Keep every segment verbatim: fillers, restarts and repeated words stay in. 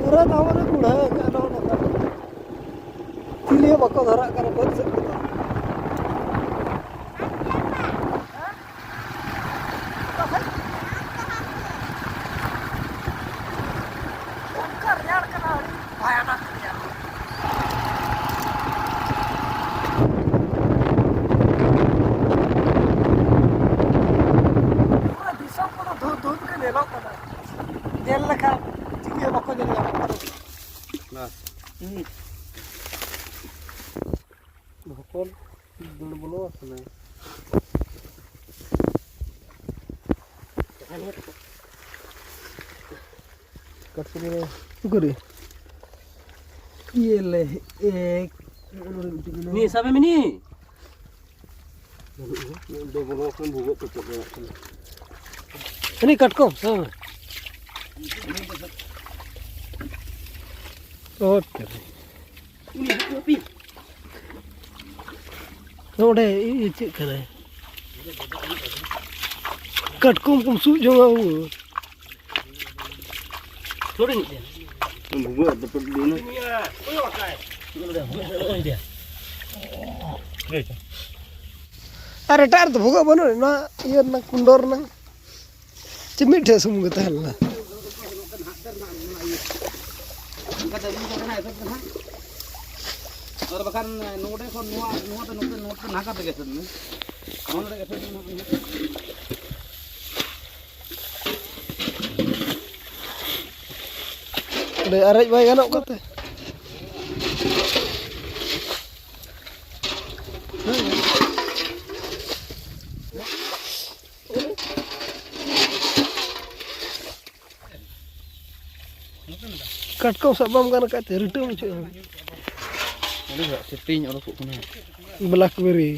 ᱯᱩᱨᱟᱹ ᱛᱟᱵᱚᱱ ᱠᱩᱲᱟᱹ ᱠᱟᱱᱟ ᱱᱚᱜᱼᱚ ᱱᱚᱝᱠᱟ᱾ ᱪᱤᱞᱤ ᱦᱚᱸ ᱵᱟᱠᱚ ᱫᱷᱚᱨᱟᱜ ᱠᱟᱱᱟ ᱵᱟᱹᱫᱽ ᱥᱮᱫ ᱠᱚᱫᱚ᱾ ᱚᱱᱠᱟ ᱨᱮᱭᱟᱲ ᱠᱟᱱᱟ, ᱟᱹᱰᱤ ᱵᱷᱟᱭᱟᱱᱚᱠ ᱨᱮᱭᱟᱲ᱾ ᱯᱩᱨᱟᱹ ᱫᱤᱥᱚᱢ ᱠᱚᱫᱚ ᱫᱷᱩᱸᱫ ᱫᱷᱩᱸᱫ ᱜᱮ ᱧᱮᱞᱚᱜ ᱠᱟᱱᱟ᱾ ᱧᱮᱞ ᱞᱮᱠᱷᱟᱱ ᱪᱤᱞᱤ ᱦᱚᱸ ᱵᱟᱠᱚ ᱧᱮᱞ ᱧᱟᱢᱚᱜ ᱠᱟᱱᱟ᱾ ᱵᱟᱥ᱾ ᱦᱩᱸ᱾ ᱵᱷᱚᱠᱚᱞ ᱫᱟᱹᱲ ᱵᱚᱞᱚ ᱟᱠᱟᱱᱟ᱾ ᱠᱟᱴᱠᱚᱢ ᱫᱚ ᱩᱠᱩᱨᱤ? ᱤᱭᱟᱹ ᱞᱮ, ᱮᱠ, ᱱᱤᱭᱟᱹ ᱥᱟᱵᱮ ᱢᱤᱱᱤ᱾ ᱵᱟᱹᱱᱩᱜᱼᱟ᱾ ᱫᱚ ᱵᱚᱞᱚ ᱟᱠᱟᱱ ᱵᱷᱩᱜᱟᱹᱜ ᱠᱚ ᱪᱮᱫ ᱵᱟᱲᱟᱜ ᱠᱟᱱᱟ᱾ ᱦᱟᱹᱱᱤ ᱠᱟᱴᱠᱚᱢ, ᱥᱟᱵ ᱢᱮ᱾ ᱚ, ᱛᱮᱨᱮ᱾ ᱩᱱᱤ ᱦᱟᱹᱠᱩ ᱦᱟᱹᱯᱤ᱾ ᱱᱚᱰᱮ ᱤᱭᱟᱹ ᱪᱮᱫ ᱠᱟᱱᱟᱭ? ᱠᱟᱴᱠᱚᱢ ᱠᱚᱢ ᱥᱩᱜ ᱡᱚᱝᱟ ᱩᱱᱠᱩ᱾ ᱪᱷᱚᱲᱤ ᱢᱤᱫᱴᱮᱱ᱾ ᱵᱷᱩᱜᱟᱹᱜ ᱫᱚ ᱯᱮ ᱫᱤᱱ᱾ ᱚᱠᱚᱭ ᱚᱠᱟᱭ? ᱱᱚᱰᱮ ᱵᱷᱩᱜᱟᱹᱜ ᱫᱚ ᱚᱠᱚᱭ ᱫᱮ? ᱟᱨ ᱮᱴᱟᱜ ᱨᱮᱫᱚ ᱵᱷᱩᱜᱟᱹᱜ ᱵᱟᱹᱱᱩᱜ, ᱱᱚᱣᱟ ᱤᱭᱟᱹ ᱨᱮᱱᱟᱜ ᱠᱩᱱᱰᱚᱨ ᱨᱮᱱᱟᱜ᱾ ᱪᱮ ᱢᱤᱫ ᱴᱷᱮᱡ ᱥᱩᱢᱩᱝ ᱜᱮ ᱛᱟᱦᱮᱸ ᱞᱮᱱᱟ᱾ ᱚᱱᱠᱟ ᱛᱮ ᱩᱱᱤ ᱫᱚ ᱠᱟᱱᱟ ᱮᱥᱮᱫ ᱫᱚ ᱱᱟᱦᱟᱜ᱾ ᱟᱨ ᱵᱟᱠᱷᱟᱱ ᱱᱚᱰᱮ ᱠᱷᱚᱱ ᱱᱚᱣᱟ, ᱱᱚᱣᱟ ᱫᱚ ᱱᱚᱛᱮ, ᱱᱚᱛᱮ ᱱᱟᱦᱟᱜ ᱛᱮᱜᱮ ᱮᱥᱮᱫ ᱢᱮ᱾ ᱱᱚᱣᱟ ᱱᱚᱰᱮ ᱮᱥᱮᱫ ᱢᱮ ᱱᱟᱦᱟᱜ᱾ ᱚᱸᱰᱮ ᱟᱨᱮᱡ ᱵᱟᱭ ᱜᱟᱱᱚᱜ ᱠᱟᱱ ᱛᱮ᱾ ᱠᱟᱴᱠᱚᱢ ᱥᱟᱵ ᱵᱟᱢ ᱜᱟᱱ ᱟᱠᱟᱫ ᱛᱮ ᱨᱤᱴᱟᱹ ᱢᱩᱪᱟᱹᱫ ᱦᱚᱸ᱾ ᱟᱹᱰᱤ ᱥᱮᱛᱮᱧ ᱚᱰᱚᱠᱚᱜ ᱠᱟᱱᱟ᱾ ᱵᱞᱟᱠᱵᱮᱨᱤ᱾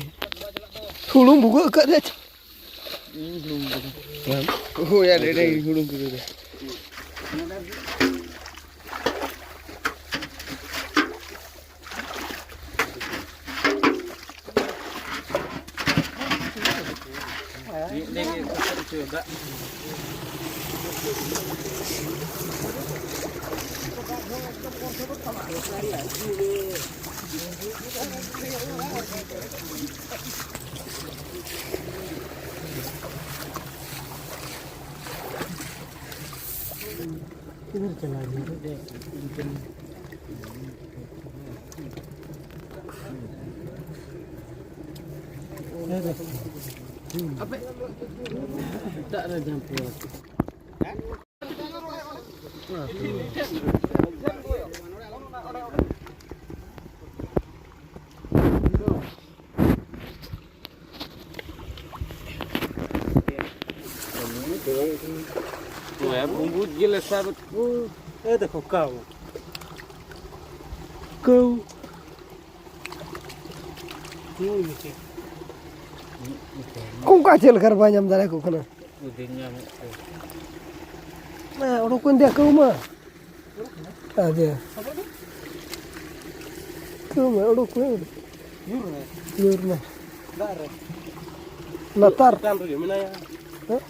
ᱦᱩᱲᱩᱢ ᱵᱷᱩᱜᱟᱹᱜ ᱟᱠᱟᱫ ᱨᱮ᱾ ᱦᱩᱲᱩᱢ ᱵᱷᱩᱜᱟᱹᱜ᱾ ᱦᱳᱭ, ᱟᱨ ᱮᱱᱮ ᱦᱩᱲᱩᱢ ᱵᱷᱩᱜᱟᱹᱜ ᱨᱮ᱾ ᱢᱤᱫ ᱞᱟᱹᱜᱤᱫ ᱠᱚ ᱦᱚᱪᱚ ᱫᱟᱜ᱾ किधर चला गया? ᱮᱴᱟᱜ ᱨᱮ ᱡᱟᱢᱯ ᱦᱩᱭᱩᱜᱼᱟ᱾ ᱵᱩᱢᱵᱩᱡ ᱜᱮᱞᱮ ᱥᱟᱵᱮᱫ ᱠᱚ᱾ ᱮ ᱫᱮᱠᱷᱚ, ᱠᱟᱣ᱾ ᱠᱟᱣ᱾ ᱚᱱᱠᱟ ᱪᱮᱫ ᱞᱮᱠᱟ ᱨᱮ ᱵᱟᱭ ᱧᱟᱢ ᱫᱟᱲᱮᱭᱟᱠᱚ ᱠᱟᱱᱟ? ᱩᱫᱤᱱ ᱧᱟᱢᱮᱫ ᱠᱚ᱾ ᱢᱟ, ᱚᱰᱚᱠ ᱠᱚᱧ ᱫᱮ ᱠᱟᱣ ᱢᱟ᱾ ᱟᱫᱮ᱾ ᱠᱟᱣ ᱢᱟ, ᱚᱰᱚᱠ ᱢᱮ᱾ ᱧᱩᱨ ᱢᱮ᱾ ᱧᱩᱨ ᱢᱮ᱾ ᱫᱟᱜ ᱨᱮ᱾ ᱞᱟᱛᱟᱨ᱾ ᱪᱮᱛᱟᱱ ᱨᱮᱜᱮ ᱢᱮᱱᱟᱭᱟ᱾ ᱦᱮᱸ?